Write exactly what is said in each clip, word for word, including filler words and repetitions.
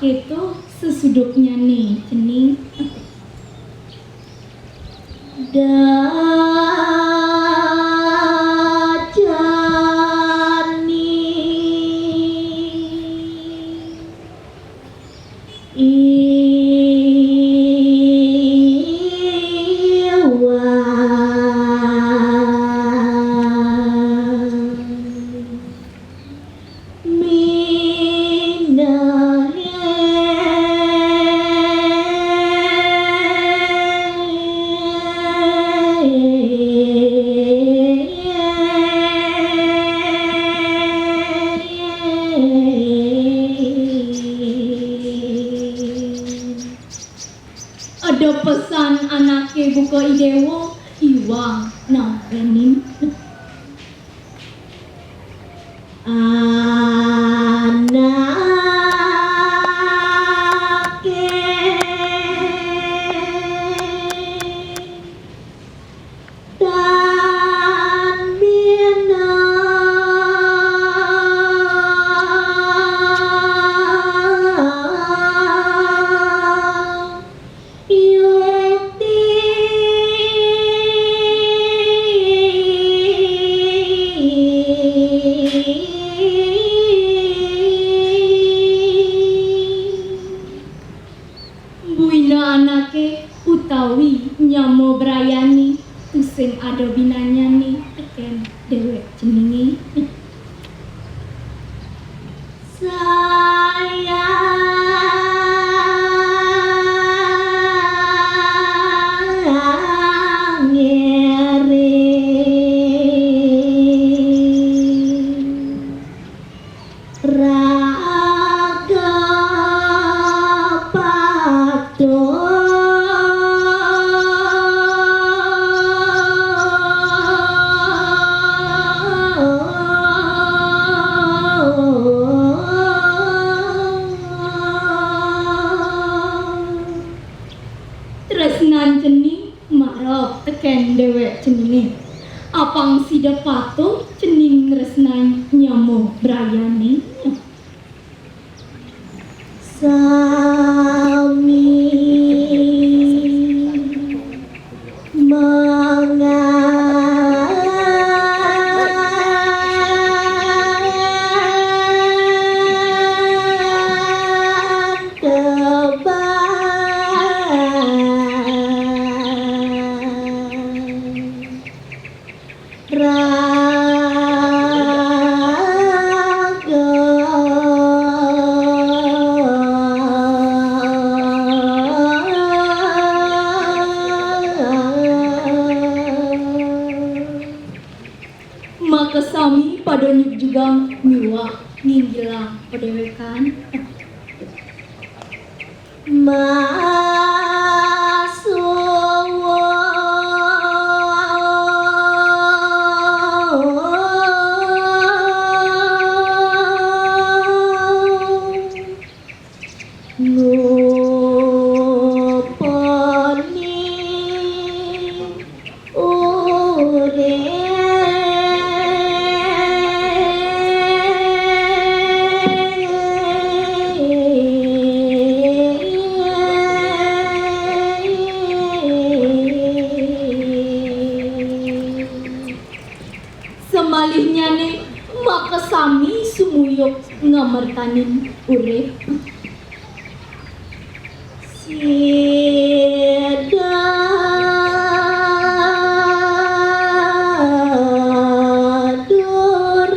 Itu sesuduknyané, cening. Dajani. Iwang. Ada pesan anaké buka I Déwa, iwang nawenin. Anaké tan bina. Yukti. Buina anaké utawi nyama brayané, tusing ada binanyané tekén déwék ceningé. Sayang ngiring raga patuh. Tresnan cening marep tekén déwék ceningé. Apang sida patuh cening nresnain nyama brayané. Sami mangan. Raga. Makasami pada nyugjugang miwah nginggilang padéwékan. Masuwun. Nguponi. Samalihnyané makasami sumuyuk ngamertanin urip. Sida durung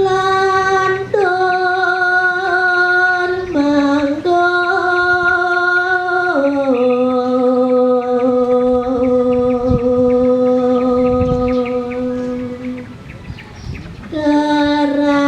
lantur manggon. Keraharja.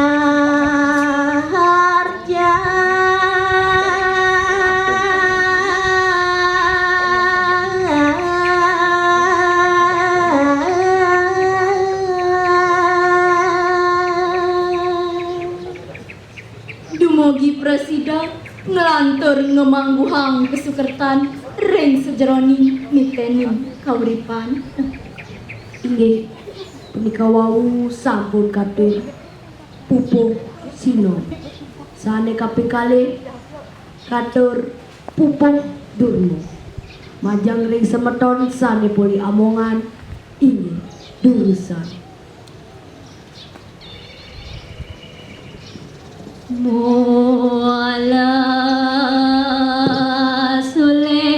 Dumugi prasida Nglantur ngamangguhang kasukertan ring sajeroning nitening kauripan. Inggih, punika wau sampun katur pupuh Sino. Sane kaping kalih katur pupuh Durma. Majeng ring semeton sane polih amongan, inggih, durusang. Mula sule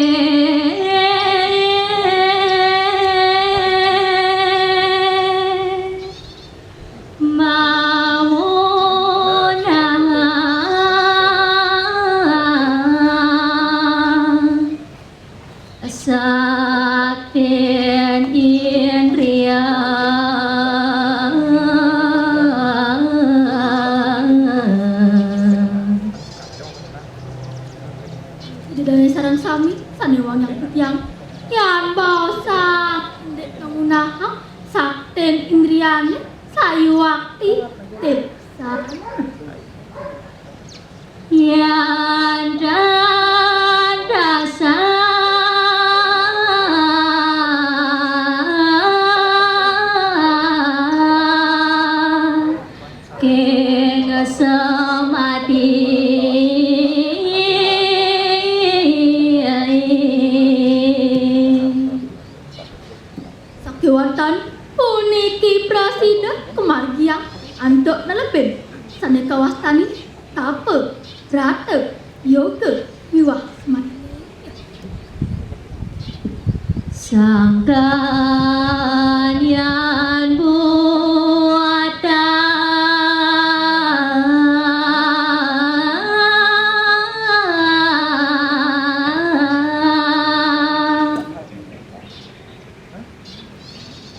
mamunang saktin indriya. Ida dane sareng sami sane wangiang titiang, yan baosang indik ngunahang saktin indriyane sayuwakti tepsa. Yan dadasa king samadi. Sakewanten puniki prasida kamargiang antuk nelebin sane kawastanin tapa, brata, yoga, miwah samadi. Sangkan yan buatan.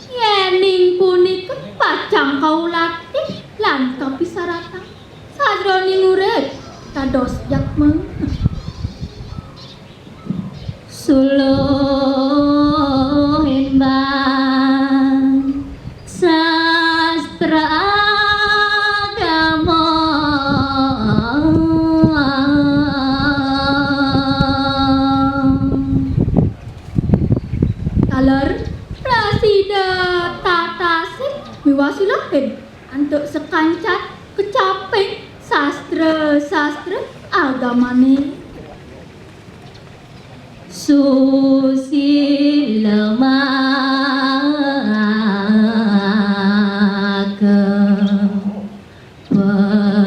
Yening punika pacang kaulati lan kapisaratang sajroning urip dados jadma. Suluhin bang sastra agama. Taler prasida tatasih miwah suluhin antuk sakancan kecaping sastra-sastra agamane. Susila maka pangabih.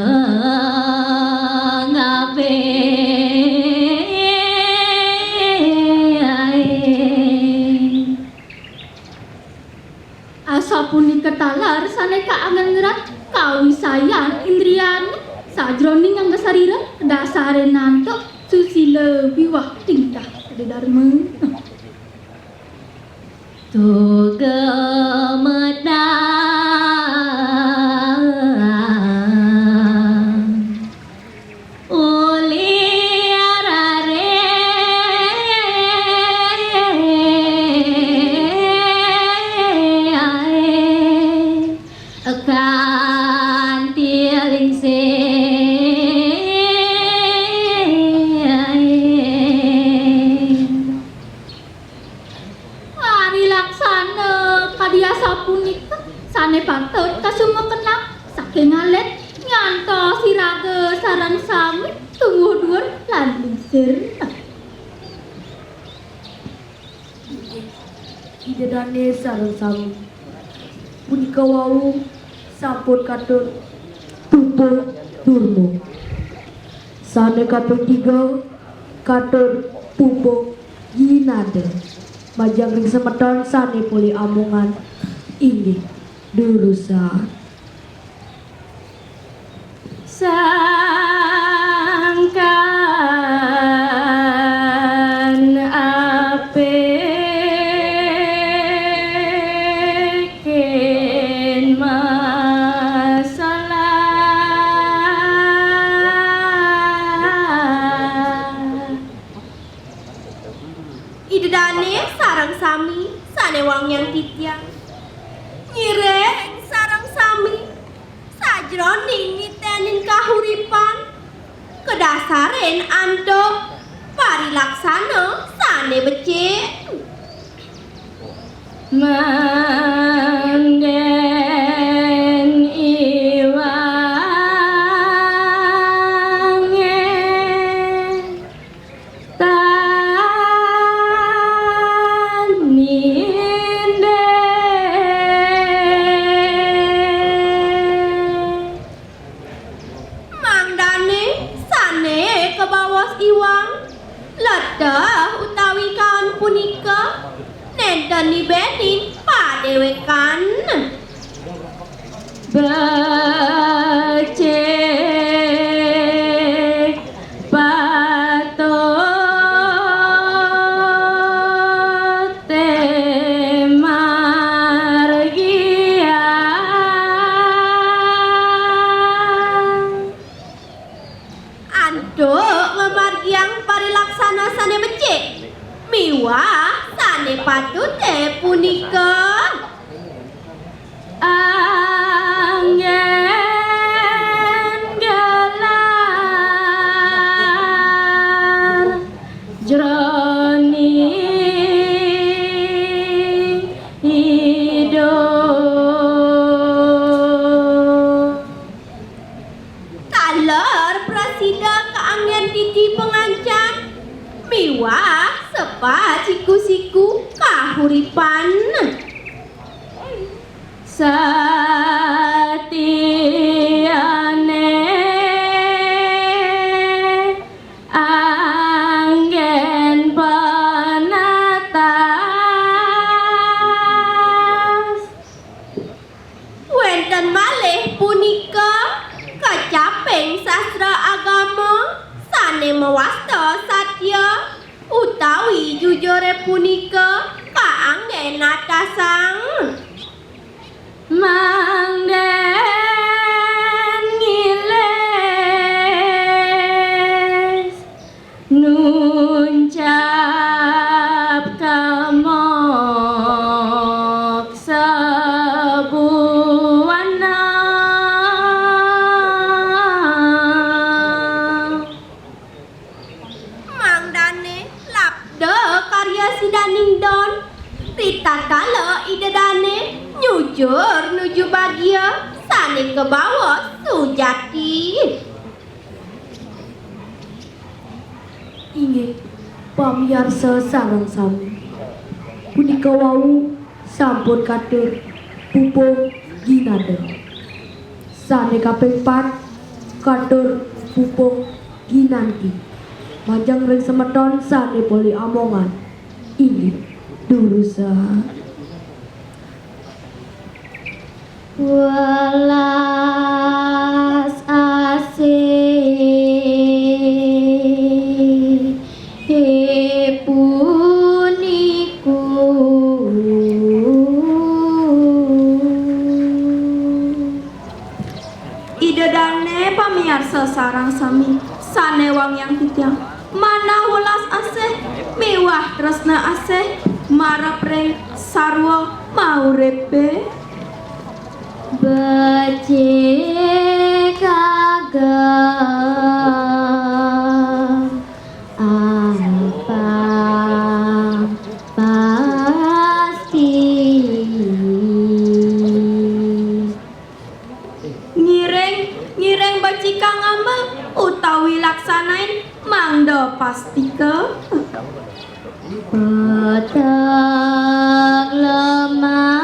Asapunika taler sane kaangen nyerat kawisayan indriane sajroning angga sarira, dasarin antuk susila miwah tingkah sada darma. Tuga medang uli arare kanti lingsir. Ari laksana kadi asapunika sane patut kasumekenan saking alit ngantos iraga sareng sami tumuh duur lan lingsir. Ida dane sareng sami. Punika wau sampun katur pupuh Durma. Sane kaping tiga katur pupuh Yinada. Majeng ring semeton sane polih amongan, inggih, durusang. Sangkan apikin masalah. Ida dane sareng sami sane wangiang titiang. Ngiring sareng sami sajroning nitenin kahuripan, kadasa Tarin antuk parilaksana sane becik. Manggen iwange tan ninde. Mangdane sane kabaos iwang, leteh utawi kaon punika nenten nibenin padewekan. Becik patut te margiang. Antuk ngamargiang parilaksana sane becik miwah sane patute punika. Anggen gelar jroning idup. Taler prasida kaanggen titi pangancan miwah sepat siku-siku kahuripan. Satiane anggen panatas. Wenten malih punika kacaping sastra agama sane mawasta satya utawi jujure punika kaanggen natasang. Mangden ngilis nuncap kamok sabuana. Mangdane labda karya sidaning don, ritatkala Ida Dane nyujur nuju bagia sane kabaos sujati. Inggih, pamiarsa sareng sami. Punika wau sampun katur pupung ginanda. Sane kaping pat katur pupung ginanti. Majeng ring semeton sane polih amongan. Inggih, durus saha. Welas asih puniku. Ida Dane pamiarsa sareng sami sane wangiang titiang manah welas asih miwah tresna asih marep ring sarwa mauripe. Becik kagem apang pasti. Ngiring, ngiring becikang ambel utawi laksanain mangda pastika. Peteng lemah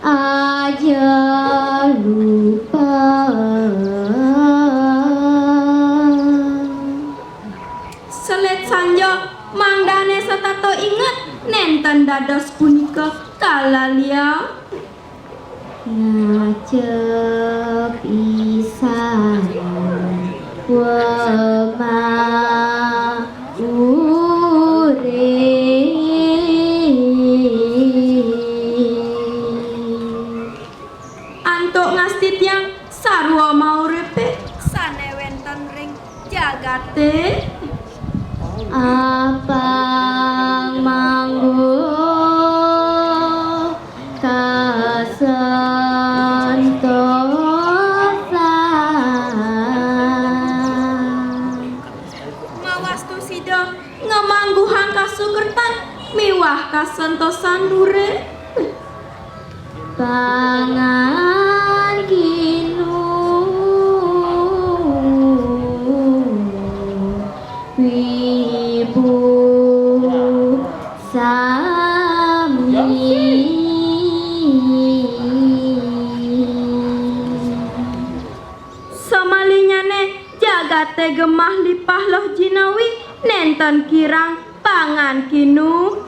aja lupa. Selit sanja mangdane setata inget nenten dados punika kalaliang. Ngajep pisan wema urip. Antuk ngastitiang sarwa mauripe sane wenten ring jagate. Apang manggu kasantosan. miwah kasantosan nure. Pangan kinu wibu sami. Samalinyane jagate gemah lipah loh jinawi, nenten kirang pangan kinu.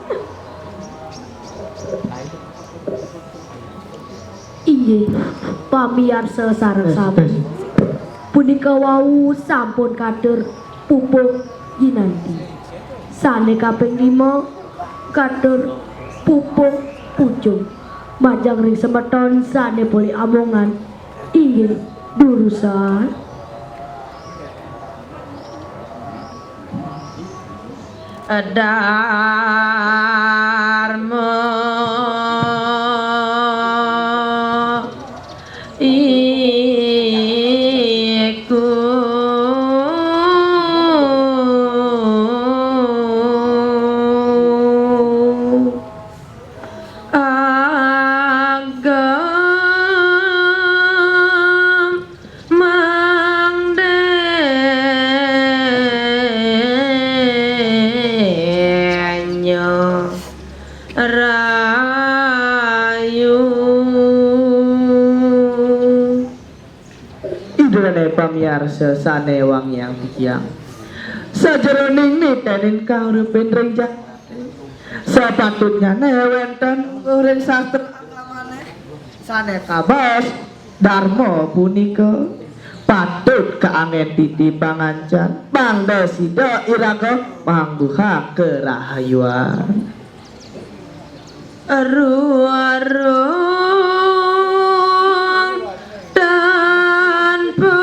Inggih, pamiarsa sareng sami. Punika wau sampun katur pupuh jinanti. Sane kaping lima katur pupuh pucung. Majeng ring semeton sane polih amongan. Inggih, durusang. Dharma iku ageng mangdenya rayu. Inggih pamiarsa sane wangiang titiang. Sajeroning nitenin kauripin ring jagate, sapatutnyane wenten ring sastra agamane sane kabaos dharma punika patut kaanggen titi pangancan, mangda sida iraga mangguhang karahayuan. Ruarung tanpa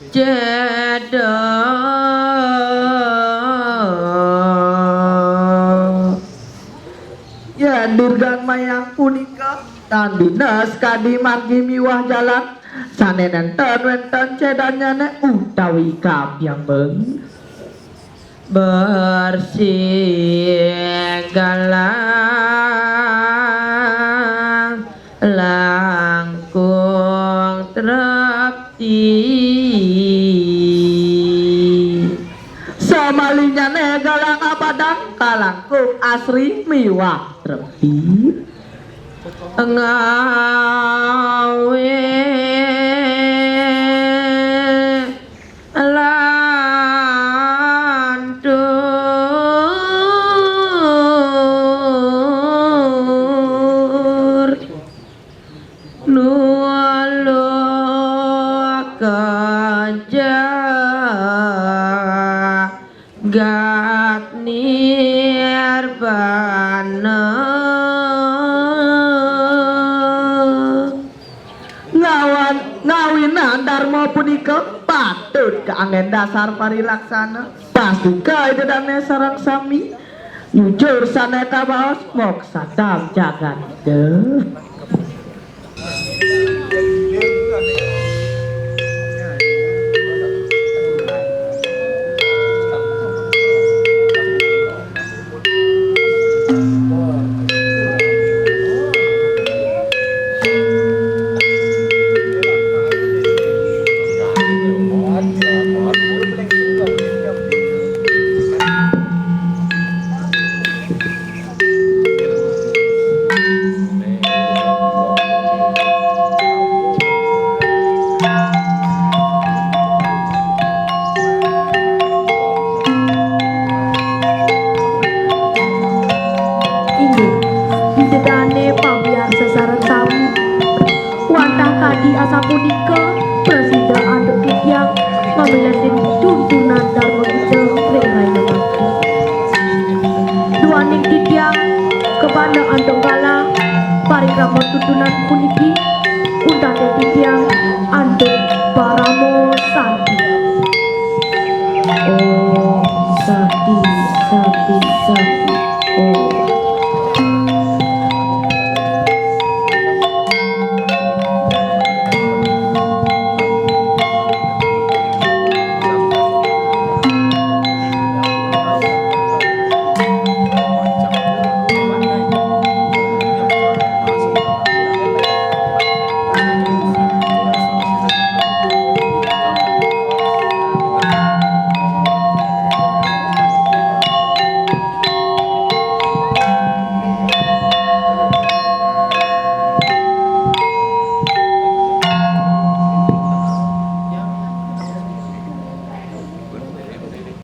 cedok. Ya, dirgan mayang punika tan dina sakadi margi miwah jalan sane nenten wenten cedannyane utawi kabyambeng. Bersih galang langkung trepti. Samalinyane galang abadang kalangkung asri miwah trepti. Ngawe lantur nulung ka jagat nirbana. Ngawan ngawinan dharma punika patut kaanggen dasar parilaksana. Pastika Ida Dane sareng sami nyujur sane kabaos moksadam jagat. Inggih, Ida Dane pamiarsa sareng sami. Wantah kadi asapunika, prasida antuk titiang mamiletin tuntunan Dharma Gita ring rahina mangkin. Duaning titiang kapanda antuk galah parikrama tuntunan puniki,